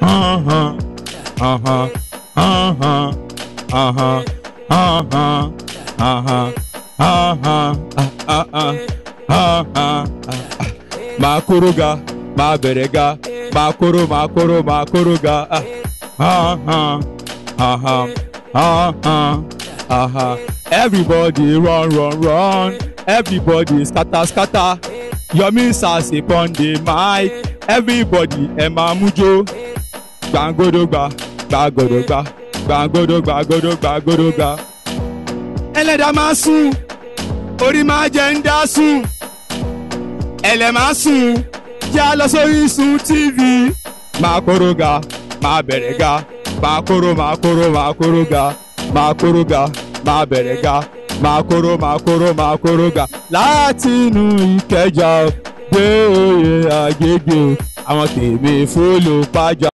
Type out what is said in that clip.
Hàn hàn hàn hàn hàn hàn hàn hàn hàn hàn hàn hàn hàn hàn hàn hàn hàn. Máa kóró ga, máa bẹ̀rẹ̀ ga, máa kóró, máa kóró, máa kóró ga. Hàn hàn hàn hàn hàn hàn hàn hàn. Everybody run run run, everybody scatter scatter. Yomi Says upon the mic, everybody ẹ máa mú jó. Gbàngodogba, gbàgodogba, gbàngodogba, godogba, godogba. Ẹlẹ́dàá máa sùn, orí máa jẹ́ ń dá sùn. Ẹlẹ́ máa sùn, já lọ sórí Sun TV. Máa kóró ga, máa bẹ̀rẹ̀ ga, máa kóró, máa kóró, máa kóró ga, máa kóró ga, máa bẹ̀rẹ̀ ga, máa kóró, máa kóró, máa kóró ga. Láti inú Ìkẹjà dé oyè Àgègè, àwọn tèmi fúlù pàjá.